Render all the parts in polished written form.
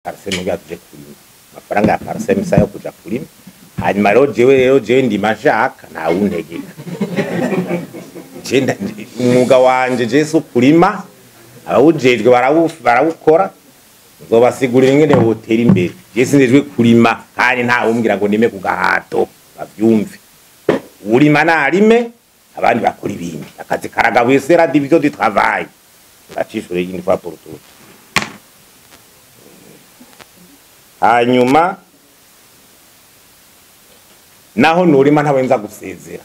PARCEM kugira tuje kurima, amafaranga ya PARCEM sayo kuja kurima. Hanyuma rero jewe ndima nshaka, ntawuntegeka. Umwuga wanje je si ukurima, abawujejwe barawukora, nzobasigurira ingene wotera imbere. Je sinjejwe kurima kandi ntawumbwira ngo ndime ku gahato, bavyumve. Urima narime, abandi bakora ibindi. Akazi karagabuye, c'est la division du travail. Ndacishure une fois pour toutes. Hanyuma naho nurima ntawe nza gusezera.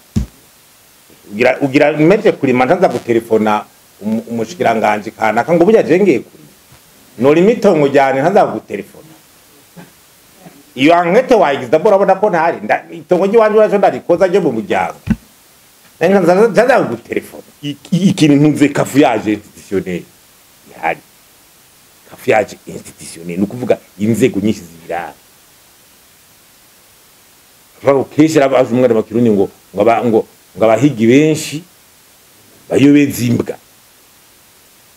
Ugira meje kurima ntaza gutelefona umushikiranganje kanaka ngo burya je ngiye kurima. Norima itongo ryanje ntaza gutelefona. Iyo enquête wayigize d'abord urabona ko ntari itongo ry'iwanje uraco ndarikoza ryo mu muryango. Ntaza gutelefona. Ikintu ntuze cafouillage institutionnel. Ihari. Cafouillage institutionnel ni ukuvuga inzego nyinshi zibirara. Kenshi abaje umwana bakirundi ngo ngo ngo abahigi benshi bayobeza imbwa.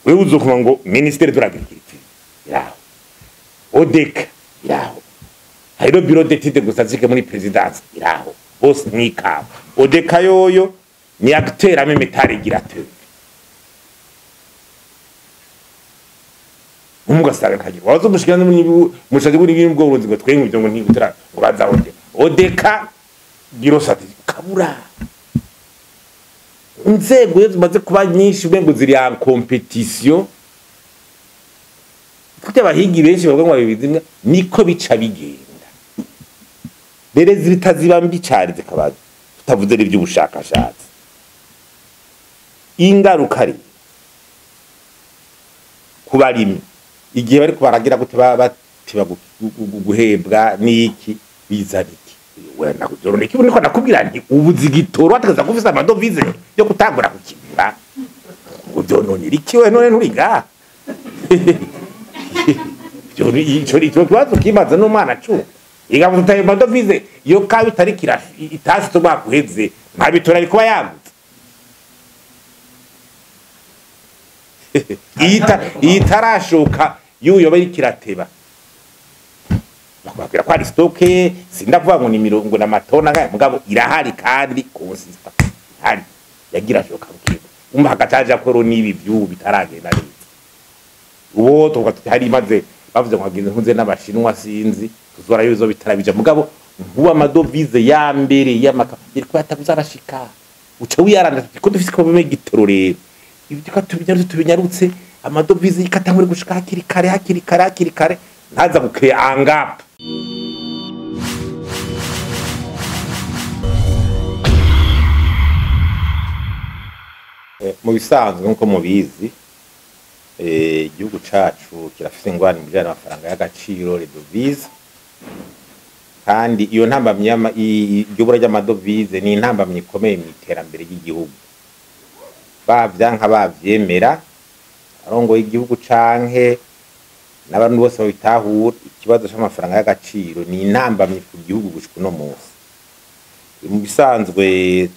Wewe uzokuma ngo ministère de l'agriculture iraho, ODECA iraho, hariho bureau d'études gusa zike muri présidence iraho, bose mwikaba. ODECA yoyo ni acteur ame métal régulateur. Umugasanga kagira wazo mushikana mushaje muri bwo burundi ngo twenye ibyo ngo ntibutara ngo baza ODECA. ODECA bureau stratégique kabura. Inzego iyo zimaze kuba nyinshi umengo ziri en compétition, kuko abahigi benshi bavuga ngo babizimya niko bica bigenda. Rero zitaziba mbi cyane zikaba tutavuze n'iby'ubushakashatsi. Ingaruka ari ku barimyi igihe bariko baragira gute batiba guhebwa n'iki bizana iki. Wenda kuzorona iki niko nakubwira nti ubuzi gitoro ategeza kufisa amadovize yo kutangura kukigura ngo byononera iki we none nturiga. Ico ico kibazo kimaze n'umwana cu igavuta ayo madovize yo kabi tarikira itasi to bakuheze nkabitora ariko yagutse. Itarashoka yuyo bari kirateba bakubwira ko ari stock, sindavuga ngo ni mirongo na matona ngaye mugabo irahari kandi consistent hari yagira shoka bukibo umva hagataje ko ro nibi byubu bitaragenda neza. Uwo tuvuga tuti hari imaze bavuze ngo hagenze nkunze n'abashinwa sinzi tuzora yuzo bitarabija mugabo nkuba amadovize ya mbere y'amaka iriko yataguzarashika uca wiyaranda ko dufise ko bime gitoro rero ibyo ko tubinyarutse tubinyarutse amadovize ikatangure gushika hakiri kare hakiri kare hakiri kare ntaza gukrea angap. Mu bisanzwe nkuko mubizi, igihugu cacu kirafise ingwani mu bijanye n'amafaranga y'agaciro, les devises, kandi iyo ntambamyi iryo bura ry'amadovize ni intambamyi ikomeye mu iterambere ry'igihugu. Bavyanka bavyemera arongoye igihugu canke n'abantu bose babitahura, ikibazo c'amafaranga y'agaciro ni intambamyi ku gihugu gushika uno munsi. Mu bisanzwe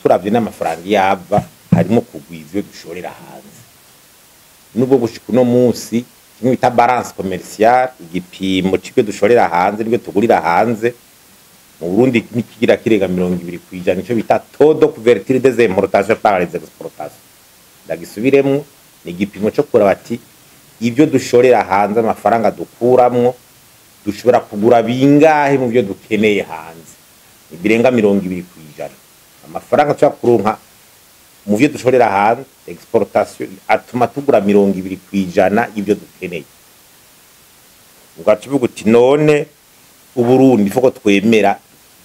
turavye n'amafaranga yava harimo kugwiza iyo dushorera hanze. Nubwo gushika uno munsi kimwe bita balance commerciale, igipimo c'ibyo dushorera hanze n'ibyo tugurira hanze mu Burundi ntikigira kirenga 20%, nico bita taux de couverture des importations par les exportations. Ndagisubiremwo, ni igipimo co kuraba ati ibyo dushorera hanze amafaranga dukuramwo dushobora kugura bingahe mu byo dukeneye hanze, ibirenga 20%. Amafaranga tushobora kuronka mu byo dushorera hanze exportation atuma tugura 20% ibyo dukeneye. Ugaca uvuga uti none Uburundi foko twemera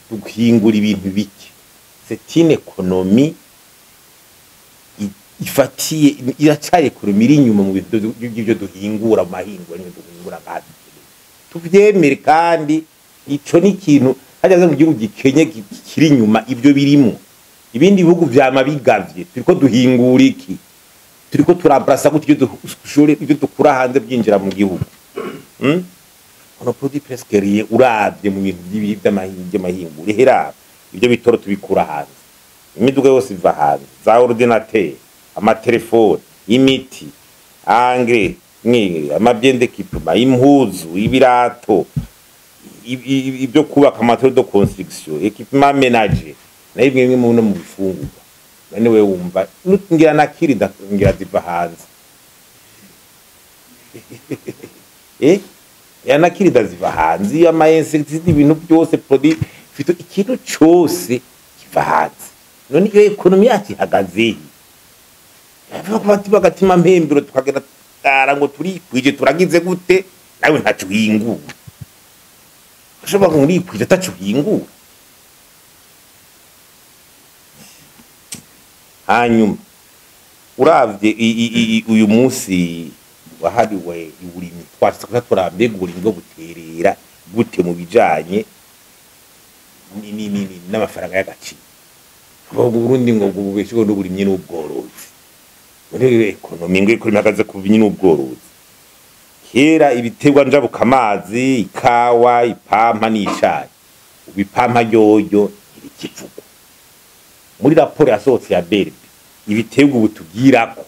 duhingura ibintu bike, c'est une économie ifatiye iracari économie iri inyuma mu bintu by'ibyo duhingura mu mahingura n'ibyo duhingura ngaha. Tuvyemere kandi ico ni ikintu hajya mu gihugu gikenye kiri inyuma ibyo birimo. Ibindi bihugu vyama bigavye, turiko duhingura iki, turiko turabrasa gute ibyo dushore ibyo dukura hanze byinjira mu gihugu. On produit presque rien uravye mu bintu by'amahingura hera ibyo bitoro tubikura hanze, imiduga yose iva hanze, za ordinateur, amatelefone, imiti, engrais, Mwe ama biens d'équipement, impuzu, ibirato, ibyo kubaka, matériaux de construction, équipement ménager, nayo bimwe mu no mu bifungurwa. None we wumva ngira nakiri ngira ziva hanze, yanakiri ziva hanze, ama insecticides, ibintu byose, produit phyto, ikintu cyose kiva hanze. None iyo économie yacu ihagaze he? Bati bagatima mpembero, tukagenda tara ngo turikwije, turagize gute, nawe ntaco uhingura. Ushobora ngo urikwije ataco uhingura. Hanyuma uravye uyu munsi wahariwe uburimyi, twashitse kuba turambega uburimyi bwo buterera gute mu bijanye n'amafaranga y'agaciro. Kuvuga Burundi ngo bubeshweho n'uburimyi n'ubworozi, muri économie ngo économie ihagaze ku burimyi n'ubworozi. Kera ibiterwa njabukamazi, ikawa, ipampa n'icayi. Ubu ipampa ryoryo ntirikivugwa. Muri raporo yasohotse ya BRB, ibiterwa ubu tubwirako,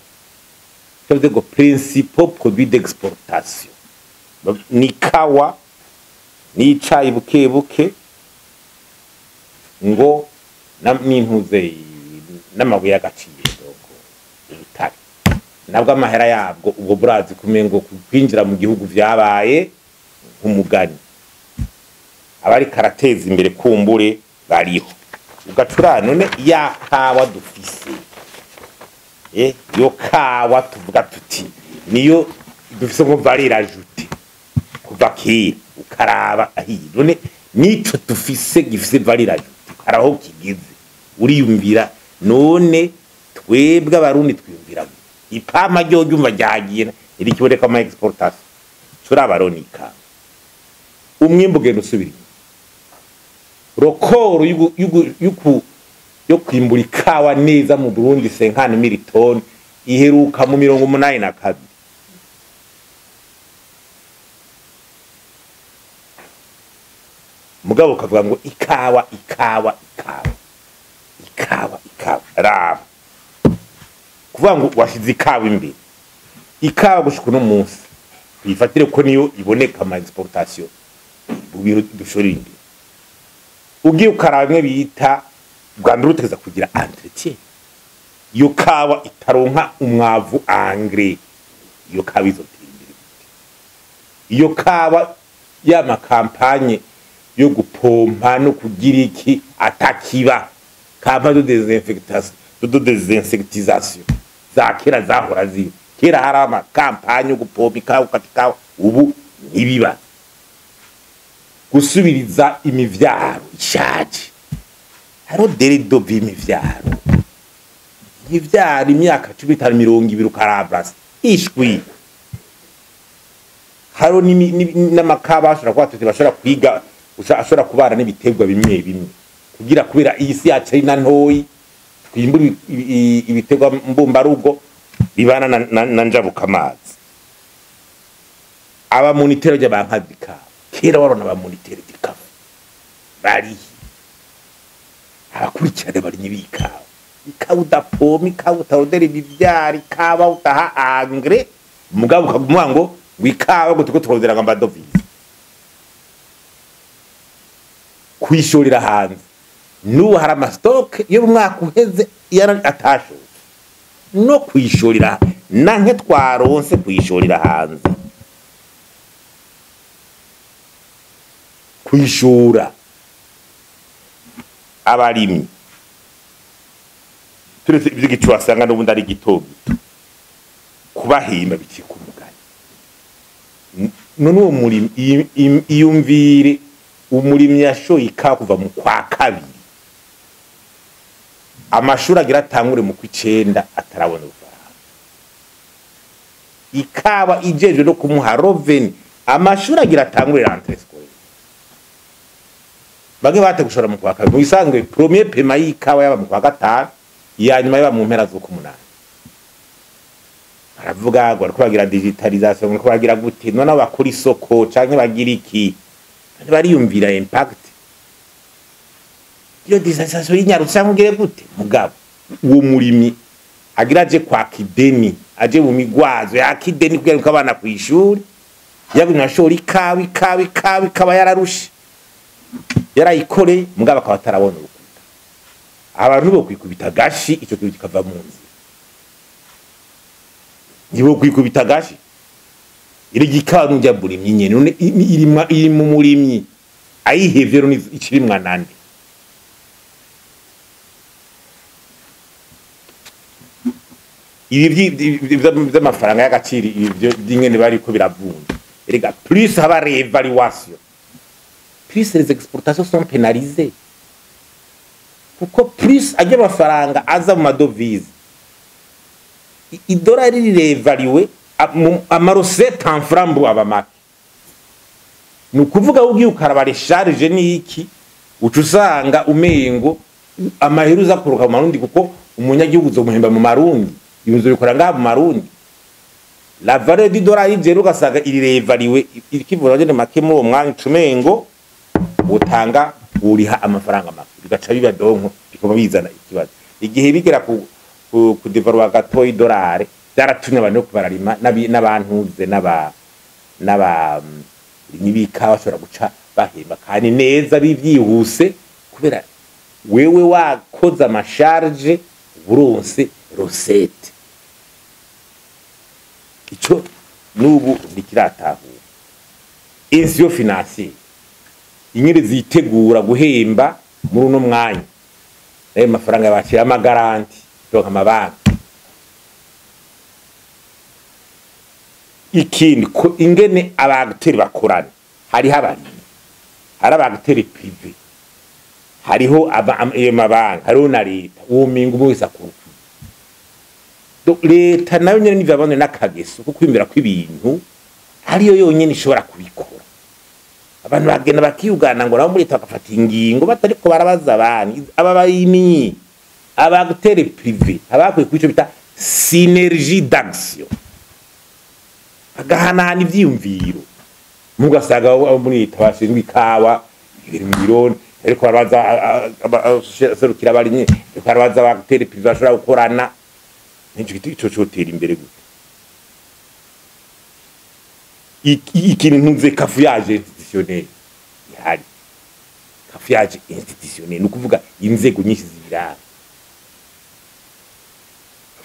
cyavuze ngo principaux produits d'exportation ni kawa n'icayi buke buke, ngo n'intuze n'amabuye y'agaciro, donc ubutare nabwo amahera yabwo ubwo burazi kumengo kwinjira mu gihugu vyabaye nk'umugani. Abari karateza imbere kumbure bariho ugacura. None ya kawa dufise, yo kawa tuvuga tuti niyo dufise ngo valeur ajoutée kuva kera, ukaraba ahiye, none nico dufise gifise valeur ajoutée, ukaraba aho kigeze, uriyumvira none twebwe Abarundi twiyumvira gute? Ipampa ryo ryumva ryagiye, ntirikiboneka ama exportation. Turabaronika umwimbu ugenda usubira inyuma. Record yo kwimbura ikawa neza mu Burundi, 50 000 tonnes, iheruka mu 82. Mugabo ukavuga ngo ikawa, ikawa, ikawa, ikawa, ikawa. Raba, kuvuga ngo washize ikawa imbere, ikawa gushika uno munsi tuyifatire ko niyo iboneka ama exportation mu bintu dushorera imbere. Ugiye ukaraba bimwe bita bwa mbere utegeza kugira entretien, iyo kawa itaronka umwavu, engrais, iyo kawa izotera imbere gute? Iyo kawa y'ama campagnes yo gupompa no kugira iki atakiba, campagne de désinfectation, de désinsectisation za kera zahora ziba kera, hari ama campagnes yo gupompa ikawa, ukata ikawa, ubu ntibiba. Gusubiriza imivyaro ishaje, hariho délai de vie imivyaro, imyaka 15, 20, ukarabasa ishwi. Hariho n'amakaba ashobora kuba tuti bashobora kwiga, ashobora kubana n'ibiterwa bimwe bimwe kugira, kubera iyi si yacu ari na ntoyi, twimbura ibiterwa mbumbarugo bibana na njabukamazi. Aba moniteurs ry'abanka d'ikawa, kera warona aba moniteurs d'ikawa barihe? Abakurikirana barimyi b'ikawa, ikawa udapoma, ikawa utarondera imivyaro, ikawa utaha engrais, mugabo ukaguma ngo ikawa, ngo turiko turondera ngo ama devises kwishorera hanze. N'ubu hari ama stocks yo mu mwaka uheze yara atashotse no kwishorera, nanke twaronse kwishorera hanze, kwishura abarimyi. Turetse ivy'igicu wasanga n'ubundi ari gito gito, kubahimba bicika umugani. None uwo murimyi, iyumvire umurimyi yashoye ikawa kuva mu kwa kabiri, amashuri agira atangure mu kw'icenda, atarabona urufaranga. Ikawa ijejwe no kumuha revenu, amashuri agira atangure, rentrée scolaire, bamwe bate gushora mu kwa kabiri. Mu bisanzwe premier paiement y'ikawa yaba mu kwa gatanu, iya nyuma yaba mu mpera z'ukumunani. Baravuga ngo bariko bagira digitalisation, bariko bagira gute, none abo bakora isoko canke bagira iki, bariyumvira impact iyo digitalisation y'inyarutse canke ugire gute? Mugabo uwo murimyi agira aje kwaka ideni. Aje mu migwazo yakideni kugira ngo abana kwishuri yagumye ashora ikawa ikawa ikawa ikaba yararushe yarayikoreye mugabo akaba atarabona urukuta. Abantu bo kwikubita gashi ico kintu kikava mu nzira, nibo kwikubita gashi iri gikawa n'ujya burimyi nyene none iri mu murimyi ayihevye rero ikirimwa nande. Ibi vy'amafaranga y'agaciro ivyo by'ingene bariko biravunja, erega plus haba réévaluation plus les exportations sont pénalisées, kuko plus ajya amafaranga aza mu madovize, idolari rirevaluwe, ama recettes en francs aba make. Ni ukuvuga ugiye ukaraba les charges n'iki, uca usanga umengo amahera uza kuruka mu marundi, kuko umunyagihugu uzomuhemba mu marundi, ibintu bikora ngaha mu marundi. La valeur du dollar ije ugasanga iri réévalué ikivura ngene make muri uwo mwanya, ucumengo utanga uriha amafaranga make, bigaca biba donko bikaba bizana ikibazo. Igihe bigera ku dévaluer gato idolari, byaratumye abantu ko bararima n'abantuze n'aba n'ibikawa bashobora guca bahemba kandi neza bivyihuse, kubera wewe wakoze ama charges buronse recette. Ico nubu ntikiratahura. Institution financière ingene zitegura guhemba muri uno mwanya ayo mafaranga bakira ama garanties, donc amabanki. Ikindi ko ingene aba acteurs bakorana, hariho abarimyi, hari aba acteurs privés, hariho ayo mabanki, hariho na leta. Uwo mingo umwe wese akora ukwiwe. Donc leta nayo nyene ntivyabone n'akageso ko kwiyumvira kw'ibintu ariyo yonyene ishobora kubikora. Abantu bagenda bakiyugana ngo nabo muri leta bagafata ingingo batariko barabaza abandi, aba barimyi, aba acteurs privés, abakwiye kwico bita synergie d'action, bagahanahana ivyiyumviro. Mugasanga abo muri leta bashinzwe ikawa ibiri mu bironi, ariko barabaza aserukira abarimyi, ariko barabaza aba acteurs privés bashobora gukorana. Nico giti ico cotera imbere gute? Ikintu ntuze cafouillage institutionnel ihari, cafouillage institutionnel ni ukuvuga inzego nyinshi zibiraba.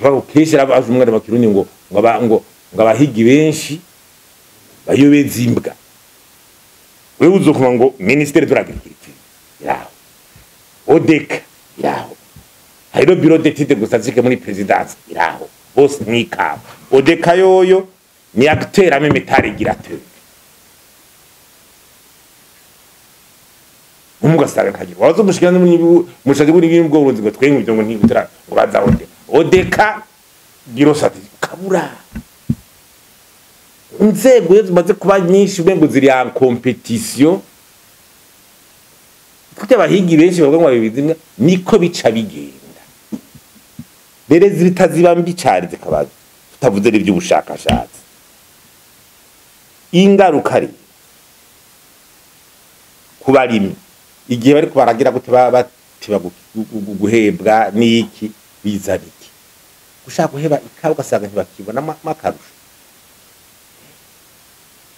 Bavuga kenshi abaje umwana wa Kirundi ngo abahigi benshi bayobeza imbwa. Wewe uzokuma ngo ministère de l'agriculture iraho, ODECA iraho, hariho bureau d'études gusa zike muri présidence iraho, bose mwikawa. ODECA yoyo ni acteur en même temps régulateur. Umugasanga kagira wazo mushikana mushaje muri bimwe bwo ngo twenye ibyo ngo ntibutara ngo baza ODECA. ODECA bureau stratégique kabura. Inzego iyo zimaze kuba nyinshi umengo ziri en compétition, kuko abahigi benshi bavuga ngo babizimwe niko bica bigenda. Rero zirita ziba mbi cyane zikaba tutavuze n'iby'ubushakashatsi. Ingaruka rero ku barimyi igihe bariko baragira gute batiba guhebwa n'iki bizana iki, gushaka guheba ikawa ugasanga ntibakibona makarusho,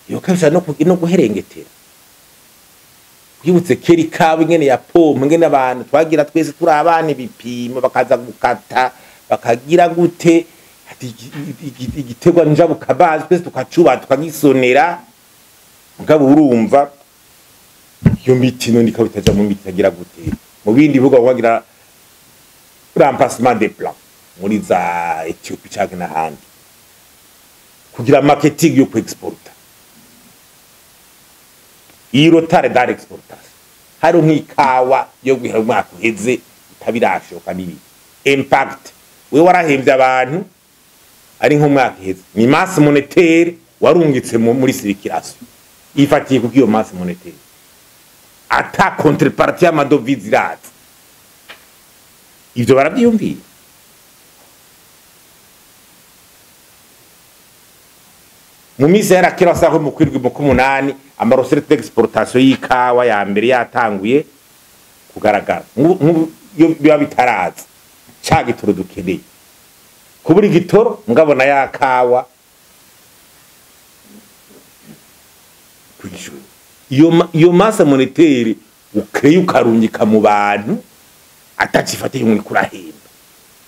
iyo kabisa no guherengetera. Kwibutse kera ikawa ingene ya pompe, ingene abantu twagira twese turi abana ibipimo, bakaza gukata bakagira gute, ati igiterwa njabukabazi twese tukacuba tukagisonera. Mugabo urumva iyo miti none ikaba itaja mu miti itagira gute. Mu bindi bihugu bagira remplacement des plants muri za Ethiopie canke n'ahandi, kugira marketing yo kuexporta. Iyi retard dans l'exportation hari nk'ikawa yo guhera umwaka uheze itabirashoka n'ibi impact. We warahembye abantu ari nk'umwaka uheze, ni masse monétaire warungitse muri circulation, ifatiye kuko iyo masse monétaire ata contrepartie y'ama devises iraza. Ivyo baravyiyumviye. Mu minsi yarakera wasanga mu kwirwi mu kumunani ama recettes d'exportation y'ikawa ya mbere yatanguye kugaragara. Nk'ubu iyo biba bitaraza ca gitoro dukeneye Kubura igitoro ngabona yakawa iyo masse monétaire ukeye ukarungika mu bantu atacifatiye ngo kurahemba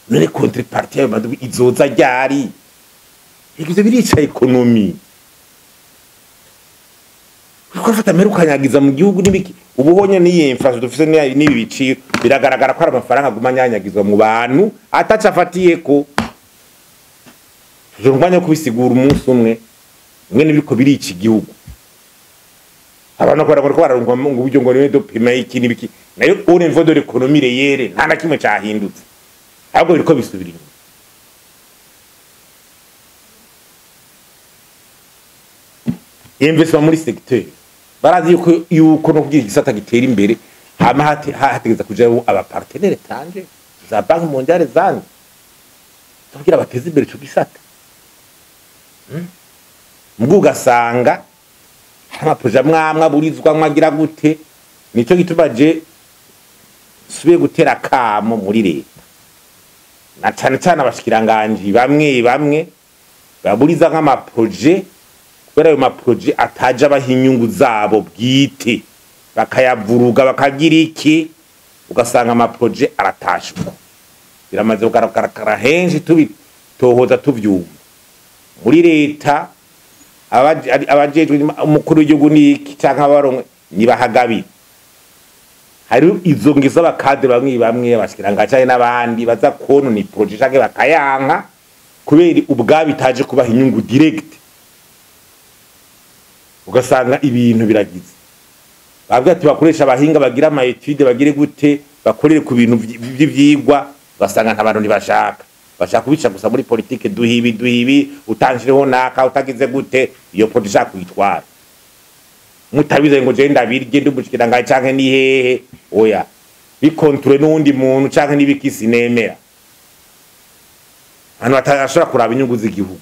none contrepartie y'ayo madovize izoza ryari? Ivyo birica économie. Kuko afata mbere ukanyagiza mu gihugu n'ibiki ubuhonye n'iyi inflation dufise n'ibi biciro biragaragara ko ari amafaranga aguma anyanyagizwa mu bantu atacafatiyeko. Tuzongwanya kubisigura umunsi umwe mwene biriko birica igihugu. Abantu bakora ko bararungwa ngo uburyo ngo niwe dopima iki n'ibiki nayo au niveau de l'économie réelle nta na kimwe cahindutse ahubwo biriko bisubira inyuma. Investissement muri secteur barazi yuko no kugira igisata gitera imbere hama hategeza kujayo aba partenaires étrangers za Banque mondiale zandi kugira bateze imbere ico gisata. Mbwo ugasanga amaprojet mwamwe aburizwa mwagira gute. Nico gituma je subiye gutera kamo muri leta na cane cane abashikiranganji bamwe bamwe baburiza nk'amaprojet kubera ayo maprojet ataje abaha inyungu zabo bwite bakayavuruga bakagira iki ugasanga amaprojet aratashwa. Biramaze kugaragara henshi tubitohoza tuvyumva muri leta abajejwe umukuru w'igihugu niki canke abarongo nibahagabira. Hari izo ngizo abakadre bamwe bamwe abashikiranga canke n'abandi baza konona iprojet canke bakayanka kubera ubwabo itaje kubaha inyungu direct ugasanga ibintu biragize. Babwira ati bakoresha abahinga bagira ama étude bagire gute bakorere ku bintu vy'ivyigwa ugasanga nta bantu ntibashaka bashaka kubica gusa muri politique duhibi duhibi utanjireho naka utagize gute iyo projet ishaka kuyitwara mutabize ngo je ndabirye ndumushikiranga canke ni hehe oya bikontrole n'undi muntu canke n'ibikisi nemera. Hano atashobora kuraba inyungu z'igihugu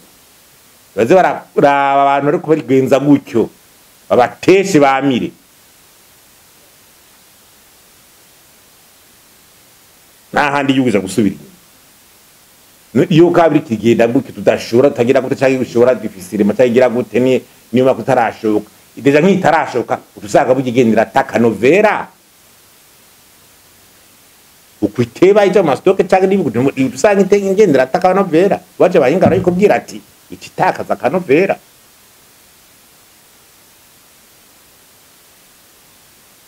baze bararaba abantu ariko barigenza gutyo babateshe bamire. Nta handi igihugu iza gusubira inyuma. Iyo kabiri kigenda gutyo tudashobora tutagira gute canke gushobora difficile canke igira gute ni niyo kutarashoka ideja nkitarashoka utusanga bugigendera takanovera ukwiteba ija mastoke canke n'ibigo utusanga ingendera takanovera baje bahinga ariko bwira ati ikitakaza kanovera.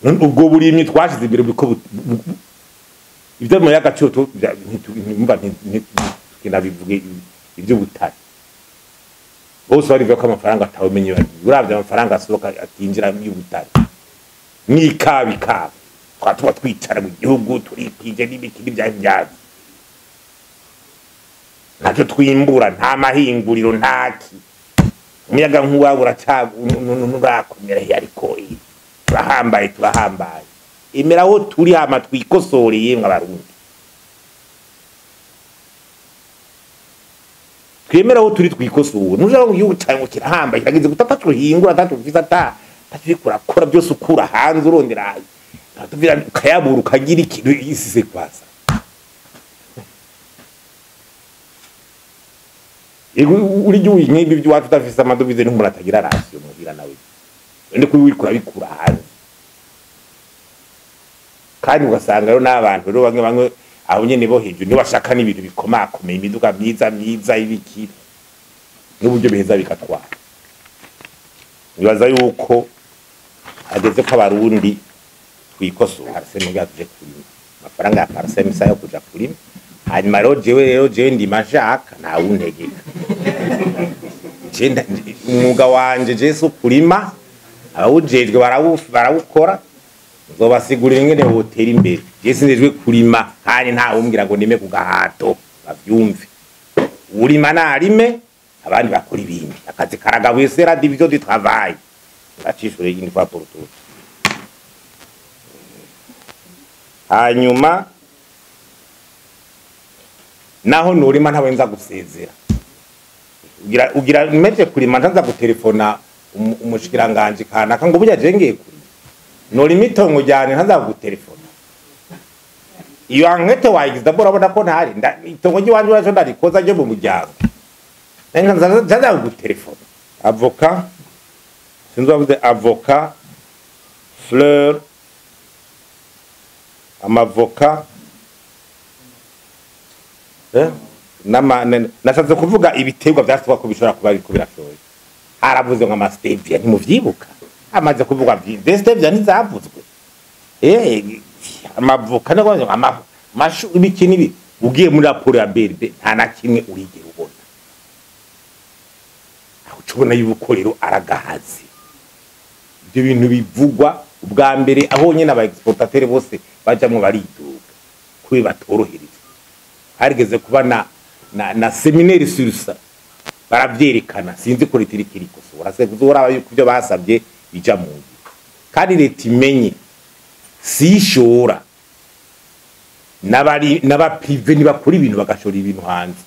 Ubwo burimyi twashize imbere biko ibyo mu yagaciro to ntimba ntiнаbivuge ibyo butare bose barivuga ko amafaranga atawumenye bagiye uravye amafaranga asohoka atinjira mu butare n'ikabi kabi twatuba twicara mu gihugu turikwije n'ibiki n'ibyazi ntacyo twimbura nta mahinguriro ntaki umuyaga nkuba urakomera ariko turahambaye turahambaye imera wo turi hama twikosoreye mwa barundi twemera wo turi twikosora nuja ngo igihugu cyango kirahambaye kiragize gutata tuhingura tatufisa ta taturikura kora byose ukura hanze urondera tatuvira ukayabura ukagira ikintu isise kwasa. Uri gihugu nk'ibi by'iwacu utafise amadovize n'umuntu atagira ration muhira nawe ndi kubikura bikura hanze kandi ugasanga rero n'abantu rero bamwe bamwe aho nyene bo hejuru ntibashaka n'ibintu bikomakomeye imiduga myiza myiza ibiki n'uburyo biheza bikatwara. Nibaza yuko ageze ko abarundi twikosora Parsem bwatuje kurima amafaranga ya Parsem sayo kuja kurima hanyuma rero jewe ndima nshaka nta wuntegeka umwuga wanje je so kurima abawujejwe barawukora nzobasigurira ingene botera imbere. Je sinejwe kurima kandi nta wumbwira ngo ndime ku gahato bavyumve urima narime abandi bakora ibindi akazi karagabuye c'est la division du travail ngacishure une fois pour toutes. Hanyuma naho nurima ntawe nza gusezera ugira meje kurima ntaza gutelefona umushikiranganje kanaka ngo burya je ngiye kurima nurima itongo ryane ntaza gutelefona. Iyo enquête wayigize d'abord, urabona ko ntari itongo ry'iwanje uraco ndarikoza ryo mu muryango, nzaza gutelefona. Avocat, sinzi wavuze avocat, fleur, amavoka, nashatse kuvuga ibiterwa vyasabwa ko bishobora kuba biriko birashoye. Haravuze ngo ama stevia, ntimuvyibuka? Amaze kuvugwa vyinshi, stevia ntizavuzwe. Amavoka no ama mashu, ibiki nibi. Ugiye muri raporo ya BRB, nta na kimwe urigera ubona. Aho ucubona yuko rero aragahazi ibyo bintu bivugwa ubwa mbere, aho nyene aba exportateur bose bajamwo bariduga kubera batoroherezwa. Harigeze kuba na séminaire sur ça, baravyerekana. Sinzi ko leta iriko irikosora se kuzoraba yuko ibyo basabye bija mu ngiro. Kandi leta imenye sishora n'abari n'aba privé nibakora ibintu bagashora ibintu hanze.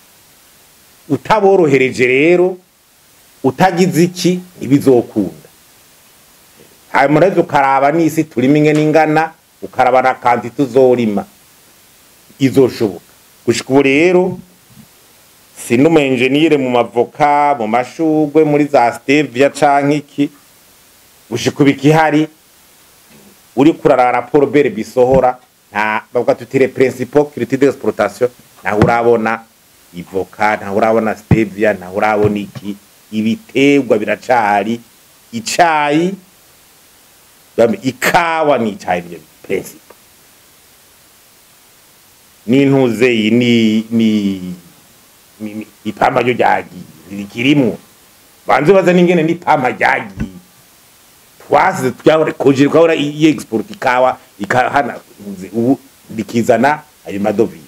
Utaborohereje rero, utagize iki, ntibizokunda. Hanyuma rero ukaraba n'isi turimo ingene ingana, ukaraba na quantité tuzorima izoshoboka. Gushika ubu rero sindi umu ingénieur mu mavoka, mu mashugwe, muri za stevia canke iki. Gushika ubu ikihari, uri kurara raporo BRB bisohora, nta bavuga tuti les principaux cultures d'exportation, ntaho urabona ivoka, ntaho urabona stevia, ntaho urabona iki. Ibiterwa biracari icayi, ikawa n'icayi, nivyo principe n'intuzeyi ni ipampa ryo ryagiye rikirimwo. Banze baza n'ingene n'ipampa ryagiye, twasize twahora koje, twahora export ikawa ikahana, ubu bikizana ayo madovize.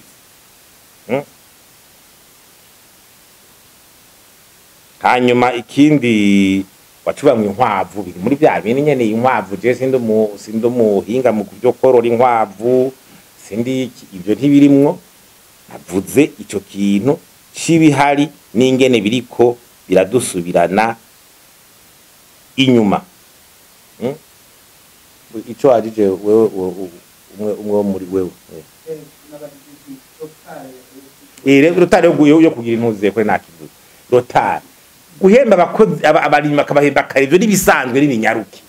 Hanyuma ikindi wacuba mu inkwavu, biri muri bya bindi nyene. Inkwavu, je sindi umuhinga mu byo korora inkwavu, sindi ibyo ntibirimwo. Navuze ico kintu c'ibihari n'ingene biriko biradusubirana inyuma. Ico wajije wewe, umwe wo muri wewe. Rero retard yo kugira intuze kure nakivuze. Retard guhemba abakozi, abarimyi bakabahemba kare, ivyo nibisanzwe n'ibinyaruke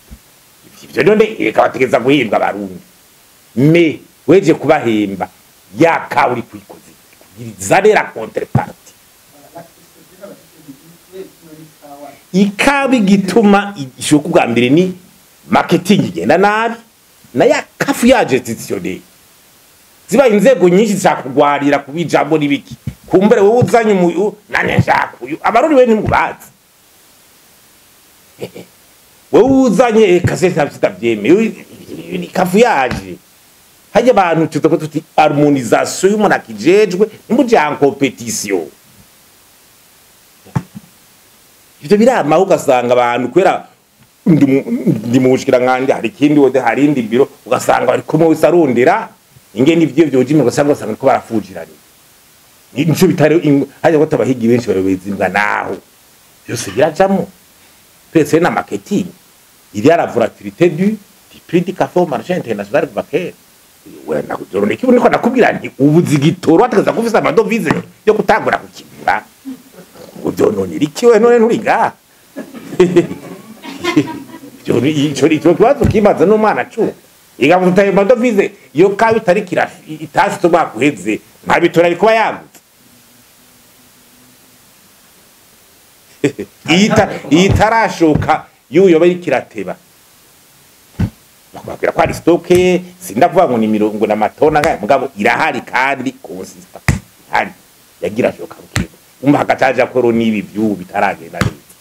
ivyo. None reka bategeza guhembwa abarundi, me weje kubahemba yaka uri kuyikoze kugira izane la contrepartie. Ikawa igituma ishoka ubwa mbere ni marketing igenda nabi na ya kafu ya gestionnaire, ziba inzego nyinshi zishaka kubijambo n'ibiki. Kumbere wowe uzanye umuyu nane nshaka uyu, abarundi we ntimubazi. Wowe uzanye kasete ntabyo ni kafu yaje hajya abantu tuvuga tuti harmonisation y'umuntu akijejwe, nimuje en compétition. Ivyo biramaho, ugasanga abantu kubera ndi mu bushikirankanje, hari ikindi wode, hari indi biro, ugasanga bari kumwe wese arondera ingene ivyo vyoje imbere, ugasanga ko barafujiranye. Nico bitari hajya ko tabahigi benshi barobeza imbwa, naho byose birajamo twese na marketing. Il y a la volatilité du prix du café au marché international kuva kera. We nakuzorone kibu niko nakubwira nti ubuzi gitoro ategeza kufisa amadovize yo kutangura kukigura ngo vyononera iki? We none nturi ngaha, ico kibazo kimaze n'umwana cu igavuta ayo madovize iyo kawa itariko itasi umwaka uheze, ntabitora ariko kuba yaguze. Iyi itarashoka y'uyo iriko irateba, bakubwira ko ari stock. Sindavuga ngo ni mirongo n'amatona ngahe, mugabo irahari kandi consistant ihari yagira shoka bukigo umva hagataja ko n'ibi by'ubu bitaragenda neza.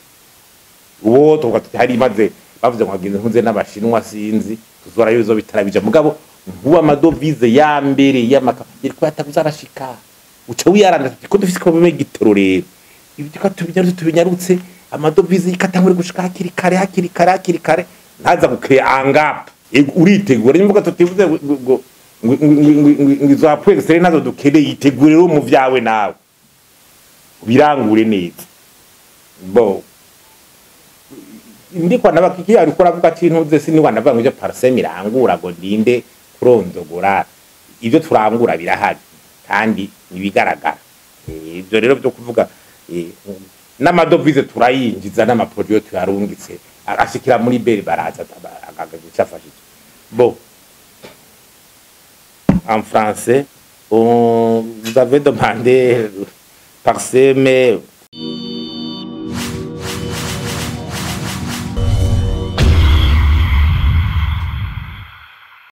Uwo tuvuga tuti hari imaze bavuze ngo hagize nkunze n'abashinwa, sinzi tuzora yuzo bitarabija, mugabo nkuba amadovize ya mbere y'amaka iriko yataguza arashika, uca wiyaranda tuti ko dufise ko bime gitoro. Rero ibyo ko tubinyarutse, tubinyarutse, amadovize ikatangure gushika hakiri kare, hakiri kare, hakiri kare, ntaza gukrea un gap. Uritegura nimvuga tutivuze ngo izo appui externe nazo dukeneye, yitegure rero mu vyawe nawe ubirangure neza. Bo ndiko nabakiki ariko aravuga ati ntuze sinigwa ndavuga ngo ivyo PARCEM irangura ngo ndinde kurondogora. Ibyo turangura birahari kandi ibigaragara. Ibyo rero byo kuvuga n'amadovize turayinjiza, n'ama produits tuyarungitse ashikira muri BRB, baraza agafashije. Bon, en français, on vous avez demandé PARCEM.